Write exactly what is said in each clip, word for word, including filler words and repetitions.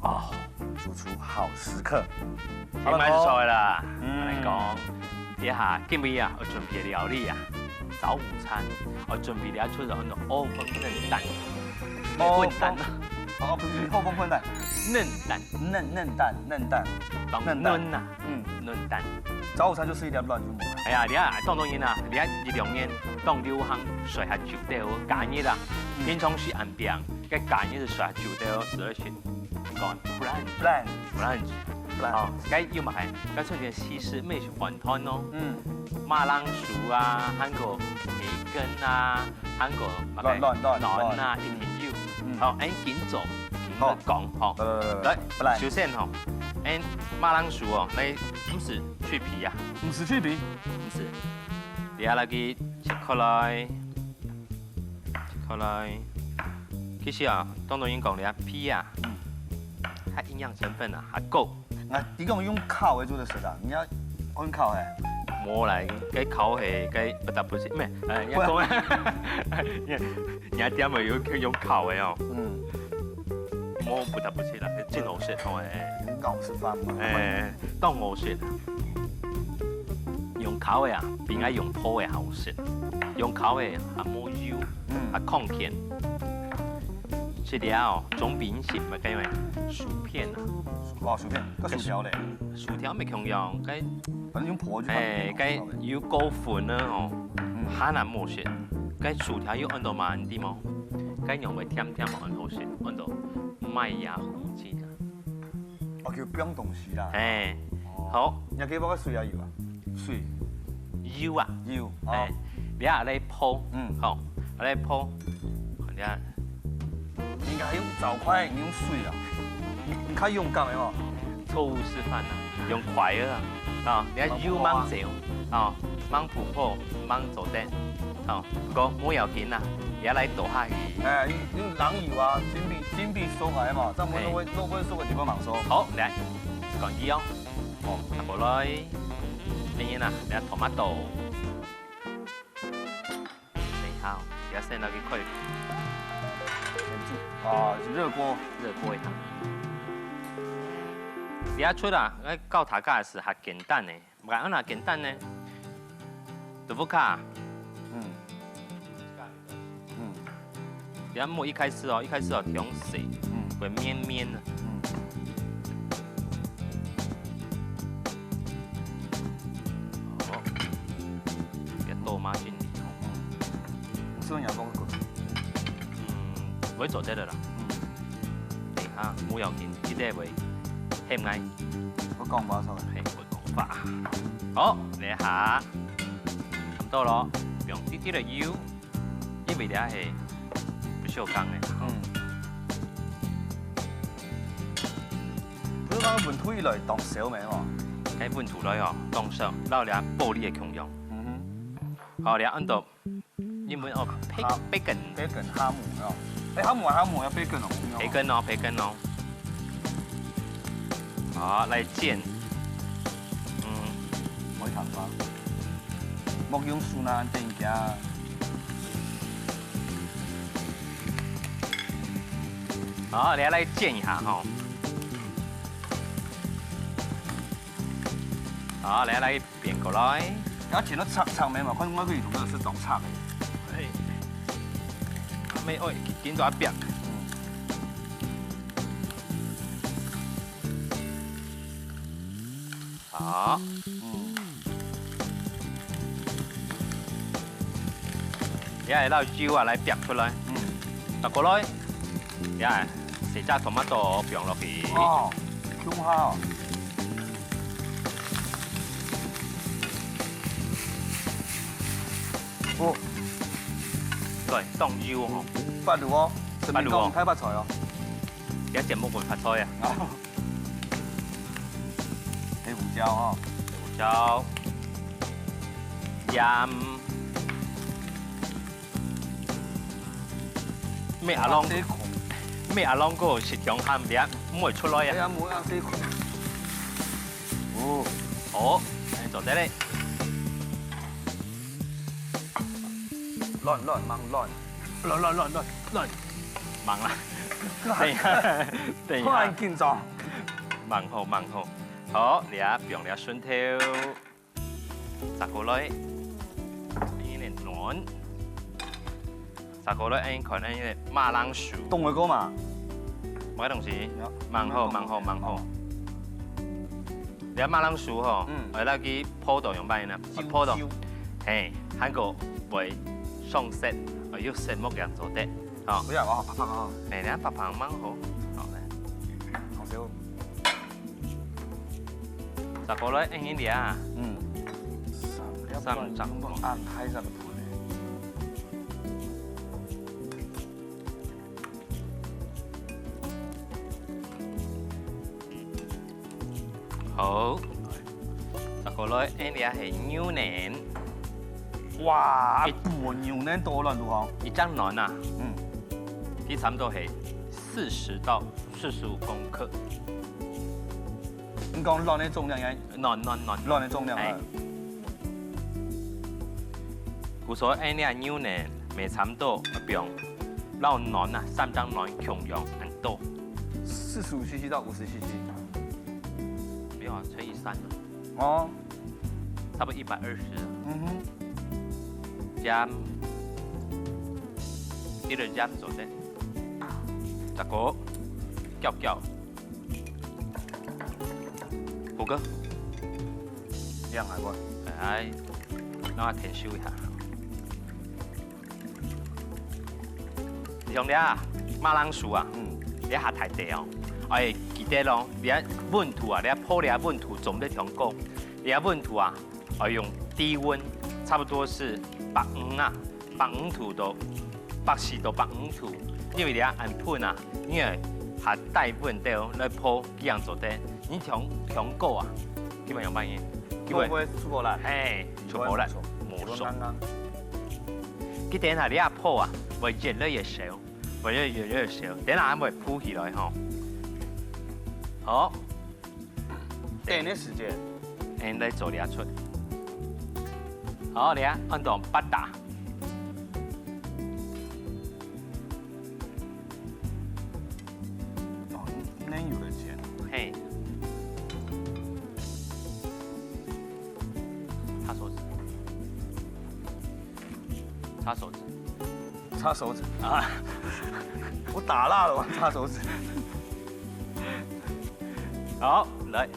哦，主廚好食客。應該係錯个啦。嗯。𠊎講，這下今日啊，愛準備个料理啊，早午餐，愛準備个出安到歐風嫩蛋，哦，混蛋啊。哦，不是，歐風混蛋。嫩蛋。嫩，嫩蛋，嫩蛋。當嫩蛋。嫩啊。嗯。嫩蛋。早午餐就食一粒卵就無了。哎呀，你看，當多人啊，你看一兩年當流行睡下晝頭，假日啊，嗯。平常時暗晡，該假日係睡下晝頭，十二點。 講 brunch。Brunch。Brunch。Brunch。哦，該又嘛係，該出現西式美食晚餐哦。嗯。馬鈴薯啊，還過培根啊，還過卵，卵，卵，卵啊，卵。一定有。嗯。好，恁緊做，緊好。講吼。來，來，來，來。首先吼，恁馬鈴薯哦，來，毋係去皮啊。毋係去皮。毋係。你愛來去切開來。 好來，其實啊，當多人講這皮啊，嗯。佢營養成分啊，較高。啊，你講用烤个做得食啊？你愛用烤个？無啦，該烤个，該不得不食，毋係，呃，人家講，人家店个有用烤个哦。嗯。無不得不食啦，真好食，吼，哎。咬食飯嘛。哎，當好食。用烤个啊，比愛用烰个好食。用烤个 啊，無油，嗯。啊，康健。食了哦，總比你食麼个薯片啊。哦，薯片，該薯條咧？薯條乜共樣，該，反正用烰就放哎，該油膏粉呢哦，嗯。還難無食。該薯條又安到蠻啲無？該樣會甜甜無安好食，安到麥芽糊精啊。 哦，就放東西啦。哎，哦。好。你還可以放個水也有啊？水。油啊。油，哦。哎，你啊來烰，嗯。好，來烰。你看。應該用燥筷，你用水啊。你，你較勇敢个哦。錯誤示範啊，用筷仔啊。啊，你看油吂濟哦，啊，吂烰好，吂做得。 哦，毋過無要緊啦，也來倒下去。哎，用，用冷油啊，準備，準備熟个嘛，正毋會落，落，落个地方吂熟。好，來，趕緊哦。哦，拿過來。等一下啦，等下tomato。等一下哦，等下先拿去開。啊，是熱鍋。熱鍋一下。等下出啊，該教大家个係較簡單个。 毋係恁樣簡單呢。豆腐乳。嗯。嗯。你看莫一開始哦，一開始哦，忒細，嗯。會綿綿个。嗯。好，這多嘛盡力哦。嗯。你係毋係也放過？嗯，會做得个啦。嗯。等下，無要緊，一定會，喊𠊎。我講毋出來。嘿， 講法。好，這下差不多咯，放滴滴个油，因為這係不鏽鋼个。嗯。不鏽鋼个溫度一來當燒咩吼？該溫度來哦，當燒，摎這玻璃个共樣。嗯哼。好，這下安到 英文哦，培，哈，培根。培根，哈姆哦。哎，哈姆啊，哈姆要培根哦，培根哦，培根哦。好，來煎。嗯。莫燙到。莫用手拿等下。好，來，來煎一下吼。好，來，來 變過來。要剪到長長个嘛，看外國有同學係當長个。哎，阿妹，喂，緊做一變。嗯。好。嗯。也係摎油啊來煏出來。嗯。煏過來。 呀，洗隻tomato放落去。哦，香下哦。哦。對，當油哦。發爐哦，順便講，發爐哦。大發財哦。這節目會發財啊。哦。黑胡椒哦。黑胡椒。鹽。 咩阿郎，啊，細塊。咩阿郎哥食香鹹，你毋會出來啊？哎呀，無啊，細塊。哦。哦，恁做得咧。亂亂忙亂。亂亂亂亂亂。毋忙啊。等一下，等一下。突然緊張。慢好，慢好。好，你啊，放了蒜頭，炸過來，有點軟。炸過來，哎，看，哎，馬鈴薯。凍一個嘛。麼个東西？呀。慢好，慢好，慢好。你啊，馬鈴薯吼，嗯。愛拿去泡到用白呢，泡到，嘿，還過會上色，愛有色目樣做得。 好。不要，我好怕啊。哎，你看，白白忙好。好，來。好笑。炸過來，哎，你啊。嗯。三粒三粒飯，恁大隻个飯呢。好。炸過來，哎，你啊，係牛奶。哇，一盤牛奶倒落去吼。一隻卵啊。嗯。佢差不多係四十到四十五公克。你講卵个重量應該？卵，卵，卵。卵个重量啊。哎。故所，哎，你啊，牛奶，乜差不多，放，摎卵啊，三隻卵共樣恁多。四十五C C到五十C C。沒有啊，乘以三啊。哦。差不多一百二十啊。嗯哼。Jam，一個jam做得。炸過，攪攪。虎哥。這樣還不？哎，讓他添收一下。像這啊，馬鈴薯啊，嗯。這下太低哦。哎，記得咯，這溫度啊，這泡這溫度做毋得忒高。這溫度啊， 愛用低溫，差不多係百五啊，百五度到，百四到百五度，因為你啊，恁噴啊，你愛下低溫度來泡，恁樣做得。你忒，忒高啊，基本上半夜，基本，會不會出不來？哎，出不來，出不來，無爽。剛剛。記得啊，你啊泡啊，會越來越少，會越來越少，等下還會浮起來吼。好。 等个時間，恁來做這齣。好，你啊，按到八打。哦，恁有得煎。嘿。擦手指。擦手指。 擦手指。啊。我打蠟了，我擦手指。好，來。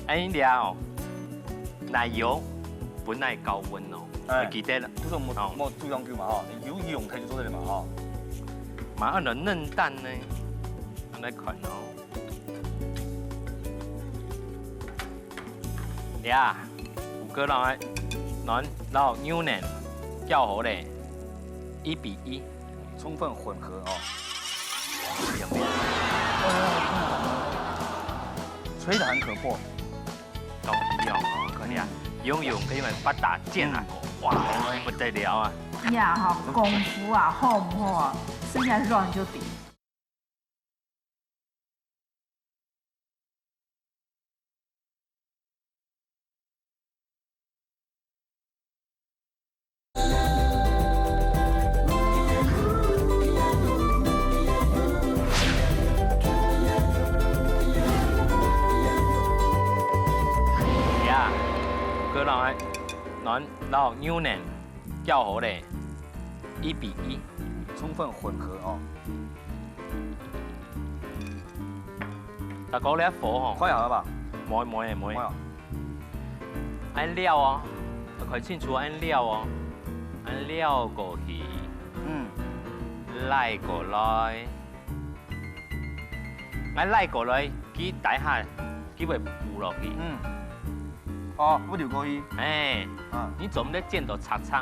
恁樣哦，奶油毋耐高溫哦，哎，記得了。就是我們，哦。我們注意上去嘛，哈，有用才做得嘛，哈。馬上就嫩蛋呢，恁樣看哦。 呀，五個摎，卵摎牛奶攪好咧，一比一。充分混合哦。吹得很可破。當然哦，看你啊，游泳可以用八打濺啊，哇，不得了啊！呀，好功夫啊，好毋好啊？剩下卵就底。 呀，過來，卵摎牛奶攪好咧，一比一。充分混合哦。大哥，你火吼，快好了吧？無無無。快啊。恁料哦，要看清楚恁料哦，恁料過去，嗯，拉過來。 𠊎拉過來，佢底下，佢會浮落去。嗯。哦，會流過去。哎，嗯。你做毋得煎到赤赤，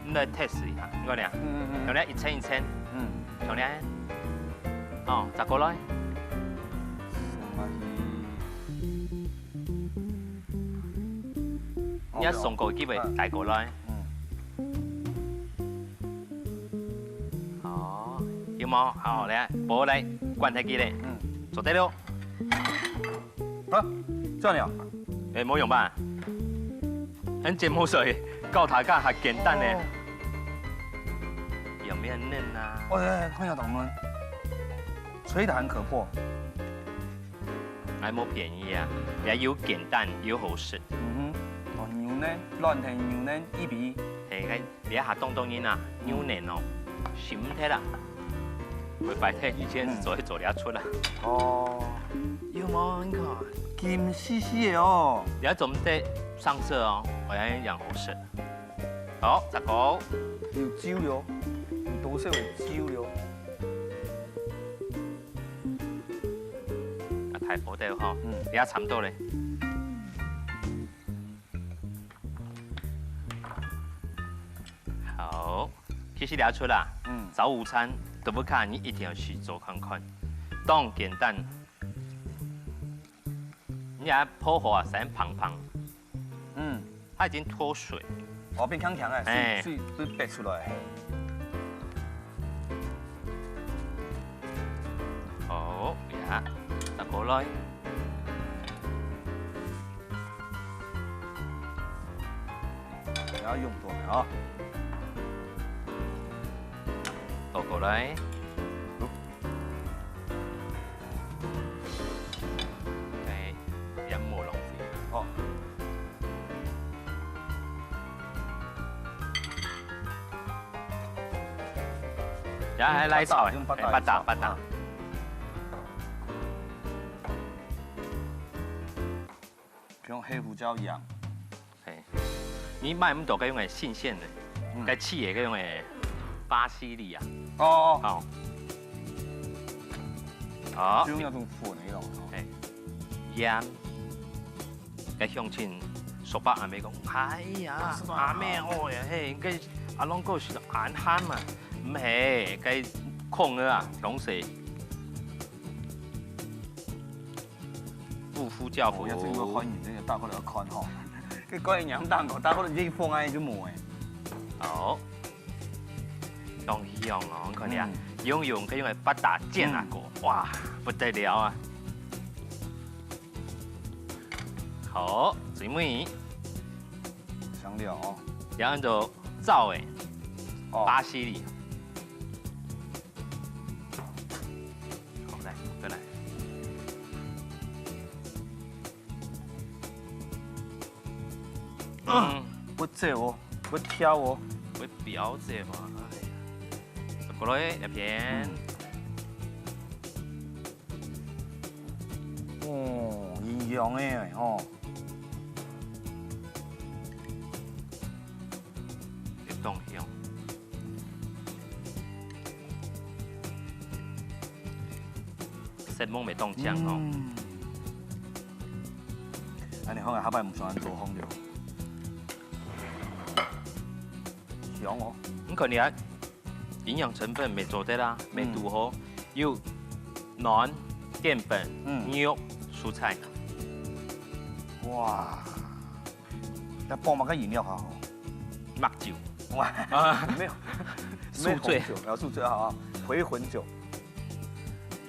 你來test一下，你看咧，嗯嗯嗯。看咧一層一層，嗯。看咧，哦，再過來。送下去。你要送過去，佢會帶過來。嗯。 哦，有無？好，來，無來，關忒佢咧。嗯。做得了。啊，這樣啊？哎，無用吧？恁節目所以教大家較簡單呢。哦。用無恁嫩啊。哦，哎，哎，看起來當嫩，吹彈可破。哎，無便宜啊，也又簡單又好食。嗯哼，哦，牛奶，卵同牛奶一比一。係，該這下當多人啊，牛奶哦，食毋忒啦。會擺忒以前係做一做了出啦。哦，有無？你看，金絲絲个哦。你愛做得上色哦，我要講好食。 好，十個。有酒了，有多少个酒了？啊，大火兜吼，嗯。你也差不多咧。好，其實你也出啦，嗯。早午餐都不看，你一定要去做看看，當簡單。你也泡好啊，先放放。嗯。 它已經脫水。哦，變強強个，哎。水，水都逼出來。好，呀，倒過來。不要用多了啊。倒過來。 哎，也莫浪費。哦。然後還來炒，用巴達，哎，巴達，用巴達。巴達。用黑胡椒、鹽。 嘿，你買毋到該用个新鮮个，嗯。該試个該用个巴西利亞。哦，哦。好。好。就用那種粉的那種。嘿，鹽。該鄉親叔伯阿姆講，哎呀，啊，是嗎？阿姆，哦呀，嘿，該阿龍哥係恁鹹嘛，毋係，該控个啊，當時。 不呼叫佛。哦，這個歡迎，這個大家都要看吼。這關於娘當哦，大家都已經放愛就無誒。好，當香哦，你看你啊，嗯。用用可以用來巴達煎啊，嗯。哇，不得了啊！好，最尾香料哦，然後就燥誒，哦。巴西利。 好，來，再來。嗯，會走哦，會跳哦。會飆走嘛，哎呀。過來，這片。嗯。哦，營養誒，吼。 會當香。色目會當靚哦。嗯。恁樣好啊，下擺毋使恁多香料。香哦。你看你啊，營養成分會做得啦，嗯。會堵好，有卵、澱粉、嗯。肉、蔬菜。哇！ 那幫忙个飲料好好。麥酒。哇，啊。沒有，宿醉。沒有紅酒，要宿醉，好，好，回魂酒。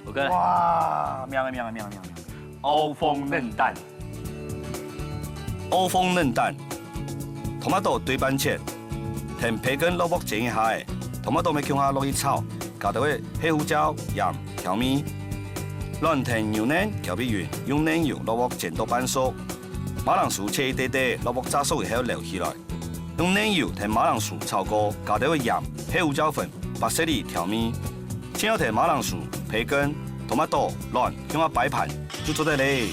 OK。哇，妙啊，妙啊，妙啊，妙啊，妙啊。歐風嫩蛋。歐風嫩蛋，tomato對半切，同培根落鑊煎一下仔，tomato乜共下落去炒，加兜仔黑胡椒、鹽調味。卵同牛奶攪均勻，用奶油落鑊煎到半熟。 馬鈴薯切一垤垤，落鑊炸熟以後撈起來，用奶油同馬鈴薯炒過，加兜仔鹽、黑胡椒粉、巴西利調味，最後同馬鈴薯、培根、tomato、卵共下擺盤，就做得咧。